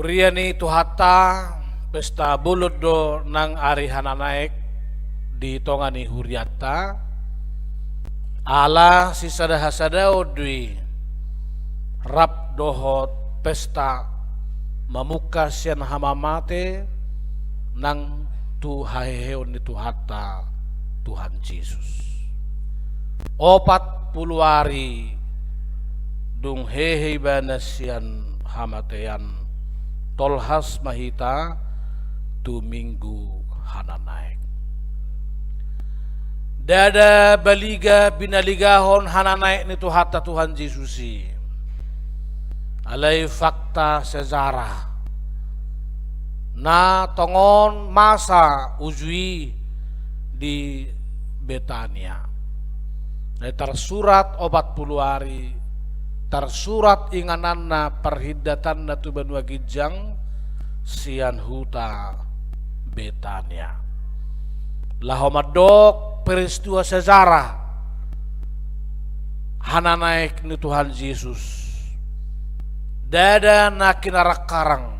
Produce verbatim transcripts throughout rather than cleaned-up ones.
Huria ni Tuhanta, pesta bolon do nang ari Hananaek di tonga ni hurianta. Ala sisada-hasadaon do i rap dohot pesta mamungka sian hamamate nang tu haheheon ni Tuhanta, Tuhan Jesus. Opat pulu ari dung hehe Ibana sian hamatean, tolhas ma hita tu Minggu Hananaek. Ndada baliga binaligahon Hananaek ni Tuhanta Tuhan Jesus i. Alai fakta sejarah na tongon masa uju i di Betania. Na tarsurat opat pulu ari, tarsurat ingananna parhindatanna tu banua ginjang sian huta Betania. Laho mandok peristiwa sejarah Hananaek ni Tuhan Jesus. Ndada na kinarang-karang,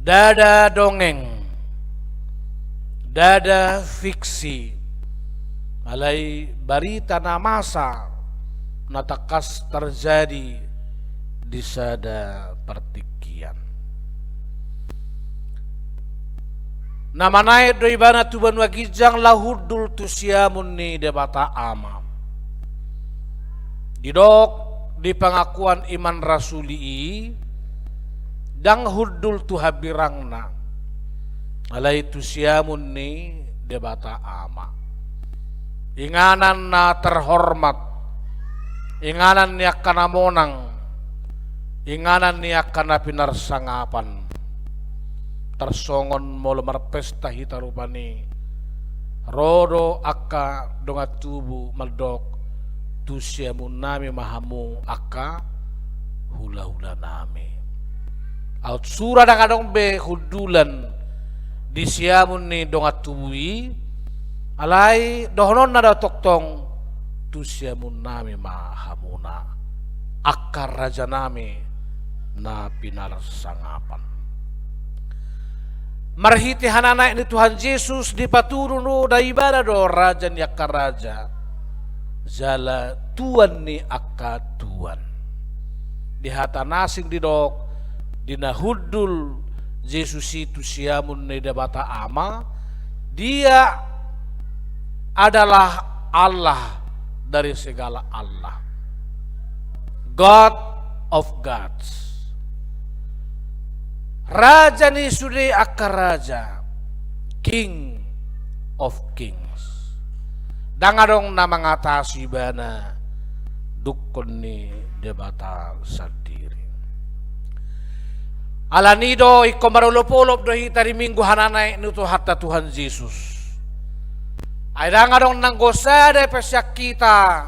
ndada dongeng, ndada fiksi, alai barita na masa na tangkas tarjadi di sada partingkian. Na manaek do Ibana tu banua ginjang laho hundul tu siamun ni Debata Ama. Didok di pengakuan iman rasuli i, ndang hundul tu hambirangna, alai tu siamun ni Debata Ama. Inganan na terhormat, inganan ni angka na monang, inganan ni angka na pinarsangapan. Tarsongon molo marpesta hita rupani, ro do angka dongan tubu mandok, tu siamun nami ma hamu angka hula-hula nami. Aut sura ndang adong be hundulan di siamun ni dongan tubu i, alai dohononna do tongtong, tu siamun nami ma hamuna, angka raja nami na pinarsangapan. Marhite Hananaek ni Tuhan Jesus dipatudu do Ibana do raja ni angka raja, jala tuan ni angka tuan. Di hata na asing didok, di na hundul Jesus i tu siamun ni Debata Ama, Dia adalah Allah dari segala Allah. God of gods. Raja ni sude angka raja. King of kings. Ndang adong na mangatasi Ibana, dungkon ni Debata sandiri. Alani do ingkon marolop-olop do hita di Minggu Hananaek ni Tuhanta Tuhan Jesus. Ai ndang adong nanggo sada pe sian hita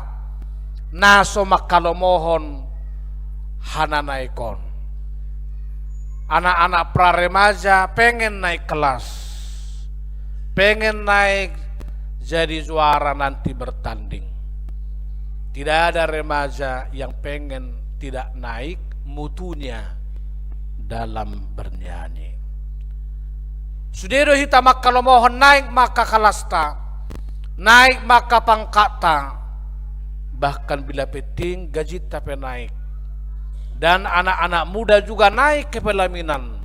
na so manghalomohon Hananaek on. Anak-anak pra remaja pengen naik kelas, pengen naik jadi juara nanti bertanding. Tidak ada remaja yang pengen tidak naik mutunya dalam bernyanyi. Sude do hita manghalomohon naik ma angka kalasta, naik ma angka pangkatta, bahkan bila penting gajinta pe naik. Dan anak-anak muda juga naik ke pelaminan.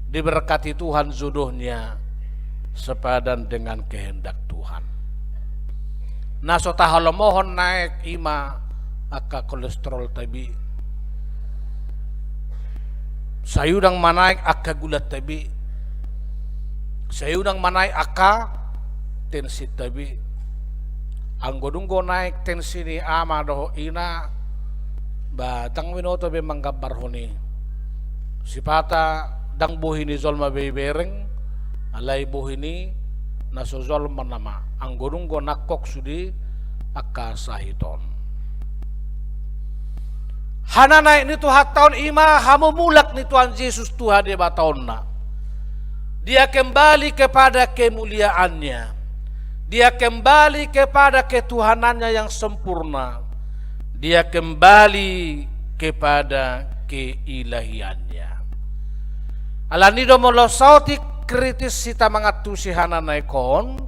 Diberkati Tuhan jodohnya sepadan dengan kehendak Tuhan. Na so tahalomohon naik i ma angka kolesterolta be. Sai unang ma naik angka gulata be. Sai unang ma naik angka tensita be. Anggo dung do naik tensi ni ama dohot ina, ba ndang binoto be manggambarhon i. Sipata ndang bohi ni jolma be ibereng, alai bohi ni na so jolma nama. Anggo dung do nangkok sude angka sahit on. Hananaek ni Tuhanta on i ma hamumulak ni Tuhan Jesus tu hadebataonna. Dia kembali kepada kemuliaannya. Dia kembali kepada ketuhanannya yang sempurna. Dia kembali kepada keilahiannya. Alani do molo saotik kritis hita mangantusi Hananaek on,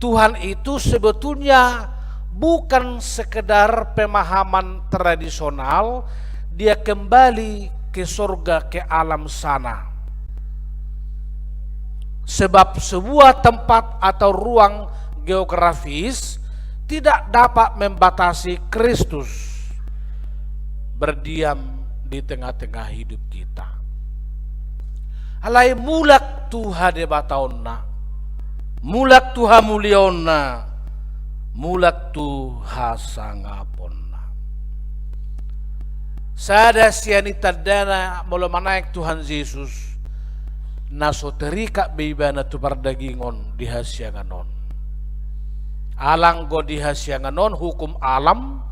Tuhan itu sebetulnya bukan sekedar pemahaman tradisional, dia kembali ke surga, ke alam sana. Sebab sebuah tempat atau ruang geografis tidak dapat membatasi Kristus berdiam di tengah-tengah hidup kita. Alai mulak tu hadebataonna, mulak tu hamuliaonna, mulak tu hasangaponna. Sada sian i tandana molo manaek Tuhan Jesus, na so terikat be ibana tu pardagingon di hasiangan on. Ala anggo di hasiangan on hukum alam,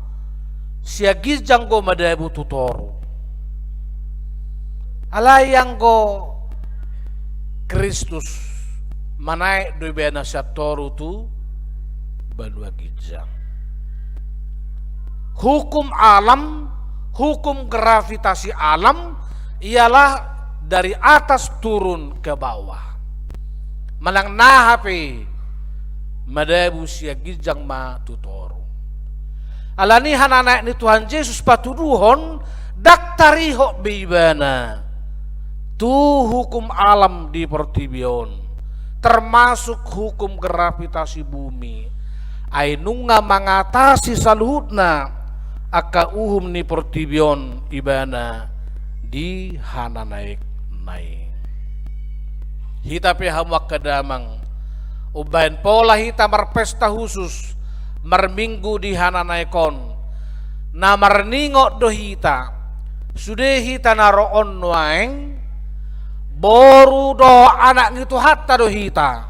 sian ginjang do madabu tu toru. Alai anggo Kristus, manaek do ibana sian toru tu banua ginjang. Hukum alam, hukum gravitasi alam ialah dari atas turun ke bawah. Manang na hape madabu sian ginjang ma tu toru. Alani Hananaek ni Tuhan Jesus patuduhon, ndang tarihot be ibana tu hukum alam di portibi on, termasuk hukum gravitasi bumi. Ai nunga mangatasi saluhutna angka uhum ni portibi on ibana di Hananaekna i. Hita pe hamu angka damang, umbahen pola hita marpesta husus, marminggu di Hananaek on, na marningot do hita, sude hita na ro on nuaeng, boru dohot anak ni Tuhanta do hita,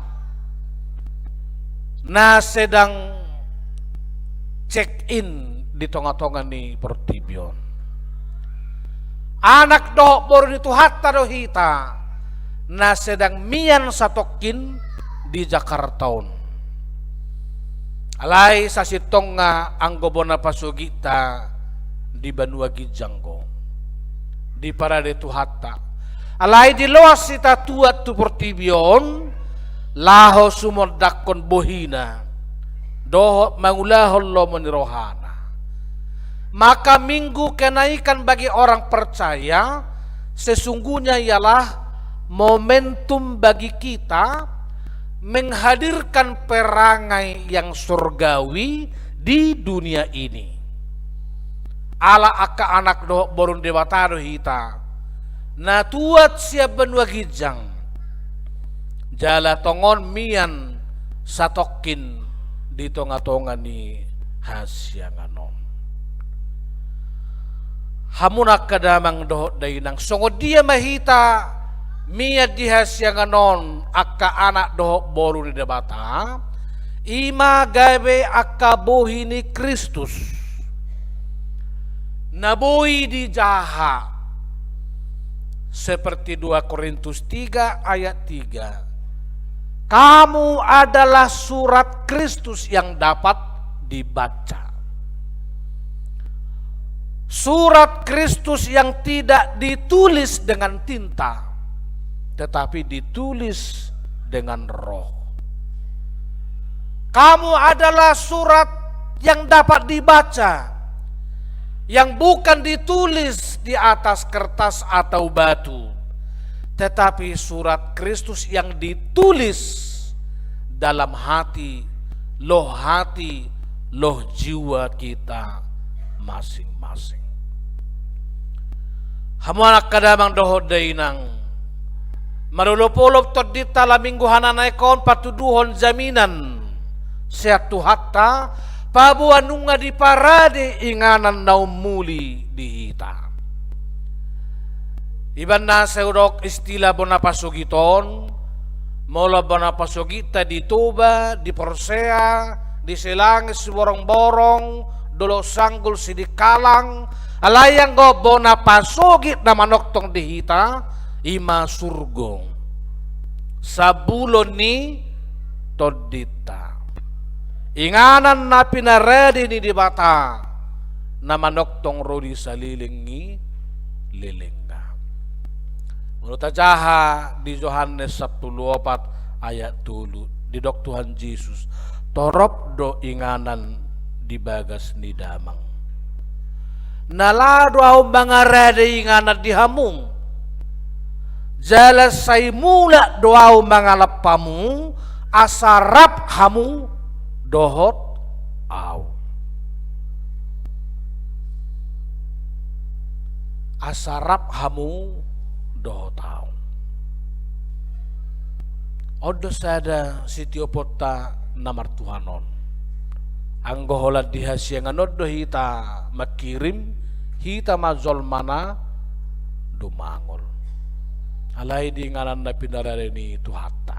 na sedang check in di tonga-tonga ni portibi on. Anak dohot boru ni Tuhanta do hita, na sedang mian satongkin di Jakarta on. Alai sasintongna anggo bona pasogitta di banua ginjang do, diparade Tuhanta. Alai diloas hita tuat tu portibi on, laho sumondangkon bohina dohot mangulahon lomo ni rohana. Maka Minggu Kenaikan bagi orang percaya sesungguhnya ialah momentum bagi kita menghadirkan perangai yang surgawi di dunia ini. Ala angka anak dohot boru ni Debata do hita, na tuat sian banua ginjang, jala tongon mian satongkin di tonga-tonga ni hasiangan on. Hamuna angka damang dohot dainang, songon dia ma hita mian di hasiangan on angka anak dohot boru ni Debata, i ma gabe angka bohi ni Kristus, na boi dijaha. Seperti dua Korintus tiga ayat tiga, kamu adalah surat Kristus yang dapat dibaca. Surat Kristus yang tidak ditulis dengan tinta, tetapi ditulis dengan Roh. Kamu adalah surat yang dapat dibaca, yang bukan ditulis di atas kertas atau batu, tetapi surat Kristus yang ditulis dalam hati, loh hati, loh jiwa kita masing-masing. Hamu angka damang dohot dainang, marolop-olop tondinta ala Minggu Hananaek on patuduhon jaminan sian Tuhanta, paboa nunga diparade inganan na ummuli di hita. Ibana sai hudok istilah bona pasogit on, molo bona pasogitta di Toba, di Porsea, di Silangi, Siborongborong, Dolok Sanggul, Sidikalang, alai anggo bona pasogit na manongtong di hita, i ma surgo. Sabulon ni tondinta. Inganan na pinarade ni Debata na manongtong ro di saleleng ni lelengna. Molo tajaha di Johannes sampulu opat ayat tolu, didok Tuhan Jesus, torop do inganan di bagas ni Damang. Na laho do Ahu mangarade inganan di hamu, jala sai mulak do Ahu mangalap hamu, asa rap hamu dohot Ahu. Asa rap hamu dohot Ahu. On do sada sitioponta na martuhan on. Anggo holan di hasiangan on do hita mangkirim, hita ma jolma na dumangol. Alai di inganan na pinarade ni Tuhanta.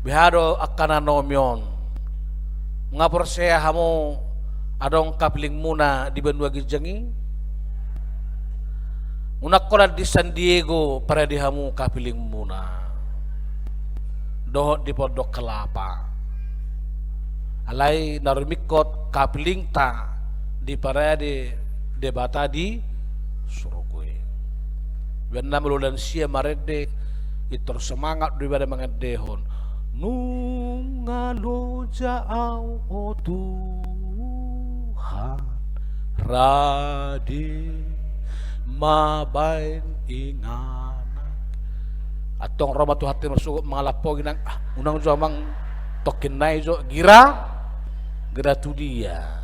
Beha do angka na naomi on? Nga porsea hamu adong kapilingmuna di banua ginjang i? Unang holan di San Diego parade hamu kapilingmuna dohot di Pondok Kelapa. Alai na rumingkot kapilingta diparade Debata di surgo i. Baen na molo lansia marende, pintor semangat do ibana mangendehon. Nunga loja ahu, o Tuhan, rade ma baen inganan. Antong ro ma Tuhanta marsogot mangalap ho, inang, ah, unang jo amang, tongkin nai jo, gira, gira tu dia.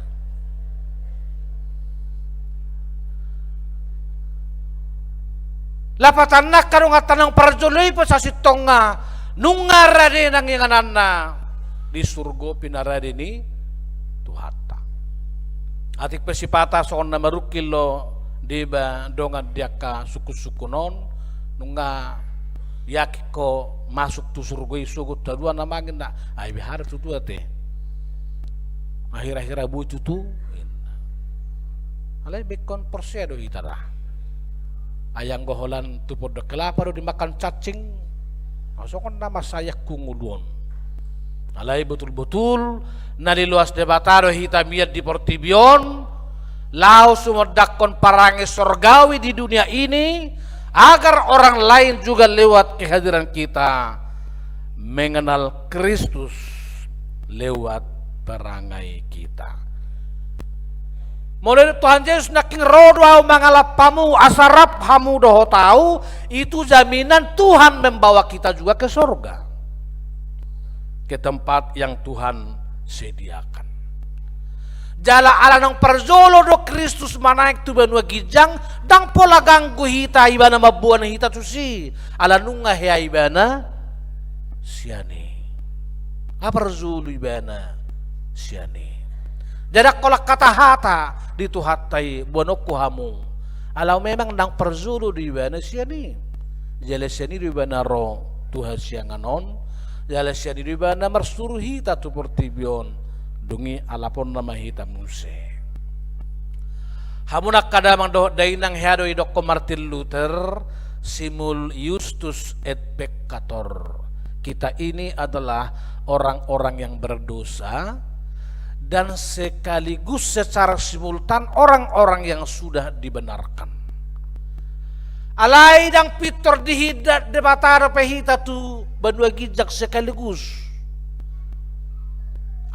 Lapatanna angka dongan, naung parjolo i pe sasintongna, nunga rade nang ingananna di surgo pinarade ni Tuhanta. Atik pe sipata songon na marungkil do deba dongan di angka sungkunsungkun on, nunga yakin ho masuk tu surgo i sogot tu haduan amang, inna. Ai beha do tutu ate. Ahira-hira boi tutu, inna. Alai ingkon porsea do hita da. Ai anggo holan tu Pondok Kelapa do dimakan cacing, songon na mansai angkung ulu on. Alai botul-botul na niloas Debata do hita mian di portibi on, laho sumondangkon parange sorgawi di dunia ini, agar orang lain juga lewat kehadiran kita mengenal Kristus lewat perangai kita. Molo didok Tuhan Jesus, nangkin ro do Ahu mangalap hamu, asa rap hamu dohot Ahu, itu jaminan Tuhan membawa kita juga ke sorga, ke tempat yang Tuhan sediakan. Jala ala naung parjolo do Kristus manaek tu banua ginjang, ndang pola ganggu hita ibana mamboan hita tusi, ala nunga hea ibana sian i. Ala parjolo ibana sian i. Jadi anggo holan hata-hata di Tuhanta i, boanonku hamu, ala memang ndang parjolo do ibana sian i. Jala sian i do ibana ro tu hasiangan on, jala sian i do ibana marsuru hita tu portibi on. Dung i alaponna ma hita muse. Hamu angka damang dohot dainang, hea do didokkon Martin Luther, simul iustus et peccator. Kita ini adalah orang-orang yang berdosa, dan sekaligus secara simultan orang-orang yang sudah dibenarkan. Alai ndang pintor dihindat Debata dope hita tu banua ginjang sekaligus.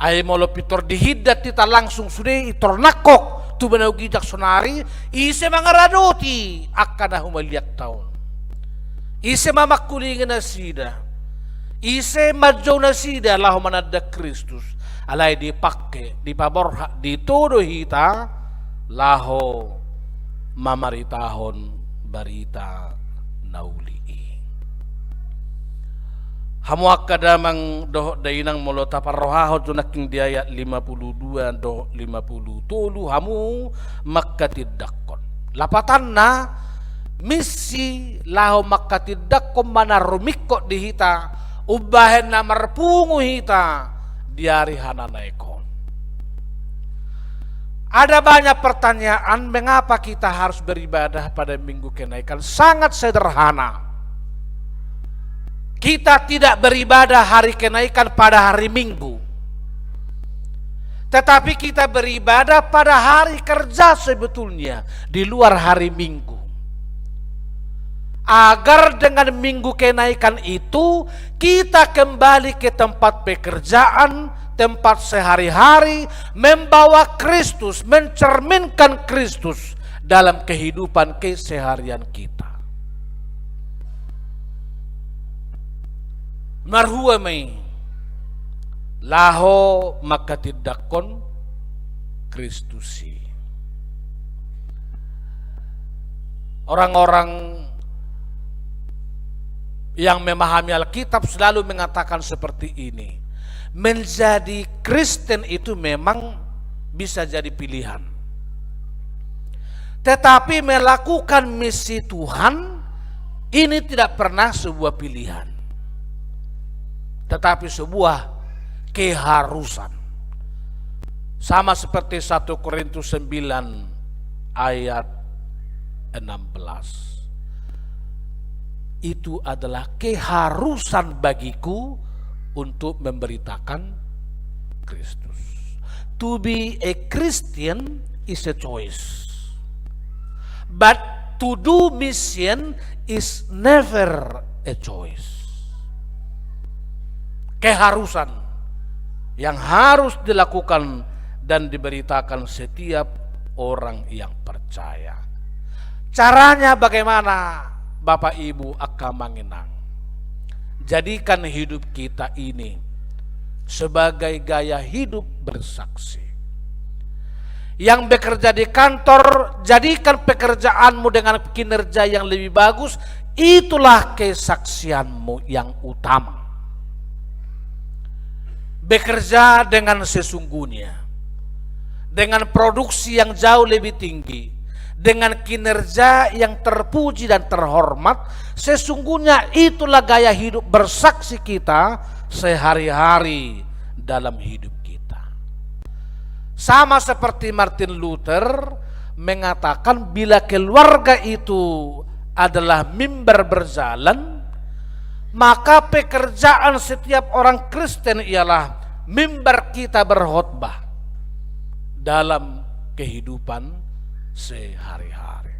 Ai molo pintor dihindat hita langsung sude, pintor nangkok tu banua ginjang saonari, ise mangaradoti angka na humaliangta on? Ise ma mangkulingi nasida? Ise manjou nasida laho mananda Kristus? Alai dipangke, dipaborhat, ditodo hita laho mamaritahon barita na uli i. Hamu angka damang dohot dainang, molo taparrohahon jo nangkin di ayat lima puluh dua dohot lima puluh tolu, hamu mangkatindangkon. Lapatanna, misi laho mangkatindangkon ma na rumingkot di hita, umbahen na marpungu hita di ari hananaek on. Ada banyak pertanyaan mengapa kita harus beribadah pada Minggu Kenaikan. Sangat sederhana. Kita tidak beribadah hari Kenaikan pada hari Minggu. Tetapi kita beribadah pada hari kerja sebetulnya, di luar hari Minggu. Agar dengan Minggu Kenaikan itu, kita kembali ke tempat pekerjaan, tempat sehari-hari, membawa Kristus, mencerminkan Kristus dalam kehidupan keseharian kita. Marhua ma i, laho manghatindanghon Kristus i. Orang-orang yang memahami Alkitab selalu mengatakan seperti ini, menjadi Kristen itu memang bisa jadi pilihan. Tetapi melakukan misi Tuhan ini tidak pernah sebuah pilihan, tetapi sebuah keharusan. Sama seperti satu Korintus sembilan ayat enam belas. Itu adalah keharusan bagiku untuk memberitakan Kristus. To be a Christian is a choice. But to do mission is never a choice. Keharusan yang harus dilakukan dan diberitakan setiap orang yang percaya. Caranya bagaimana, Bapak Ibu, angka amang inang? Jadikan hidup kita ini sebagai gaya hidup bersaksi. Yang bekerja di kantor, jadikan pekerjaanmu dengan kinerja yang lebih bagus, itulah kesaksianmu yang utama. Bekerja dengan sesungguhnya, dengan produksi yang jauh lebih tinggi, dengan kinerja yang terpuji dan terhormat, sesungguhnya itulah gaya hidup bersaksi kita sehari-hari dalam hidup kita. Sama seperti Martin Luther mengatakan, bila keluarga itu adalah mimbar berjalan, maka pekerjaan setiap orang Kristen ialah mimbar kita berkhotbah dalam kehidupan sehari-hari.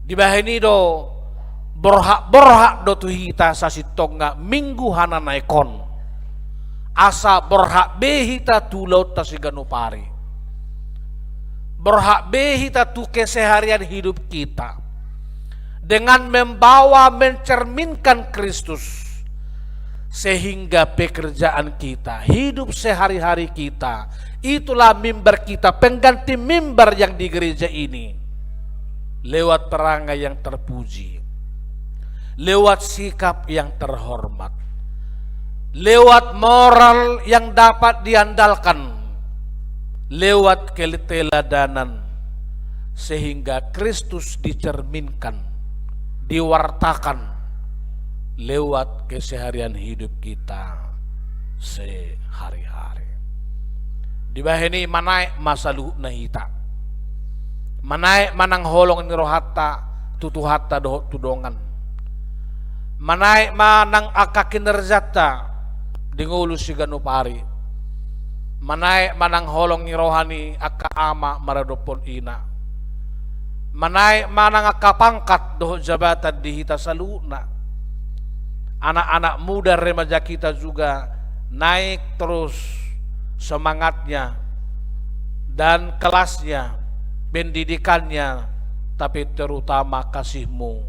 Dibahen i do, borhat-borhat do tu hita sasintongna Minggu Hananaek on, asa borhat be hita tu ulaonta siganup ari. Borhat be hita tu keseharian hidup kita dengan membawa, mencerminkan Kristus, sehingga pekerjaan kita, hidup sehari-hari kita, itulah mimbar kita, pengganti mimbar yang di gereja ini, lewat perangai yang terpuji, lewat sikap yang terhormat, lewat moral yang dapat diandalkan, lewat keteladanan, sehingga Kristus dicerminkan, diwartakan lewat keseharian hidup kita sehari-hari. Dibahen i, manaek ma saluhutna hita. Manaek ma nang holong ni rohanta tu Tuhanta dohot tu dongan. Manaek ma nang angka kinerjanta di ngolu siganup ari. Manaek ma nang holong ni roha ni angka ama maradophon ina. Manaek ma nang angka pangkat dohot jabatan di hita saluhutna. Anak-anak muda, remaja kita juga naik terus semangatnya dan kelasnya, pendidikannya, tapi terutama kasihmu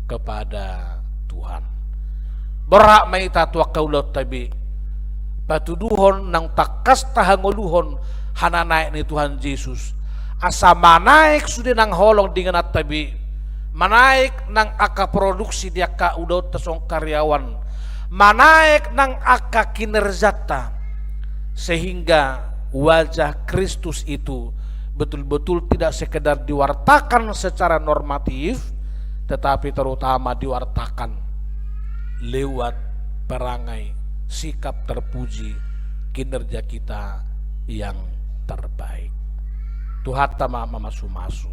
kepada Tuhan. Borhat ma hita tu angka ulaonta be, patuduhon naung tangkas tahangoluhon hananaek ni Tuhan Jesus, asa manaek sude nang holong di ingananta be, manaek nang angka produksi di angka ulaonta songon karyawan, manaek nang angka kinerjanta, sehingga wajah Kristus itu betul-betul tidak sekedar diwartakan secara normatif, tetapi terutama diwartakan lewat perangai, sikap terpuji, kinerja kita yang terbaik. Tuhanta ma mamasu-masu.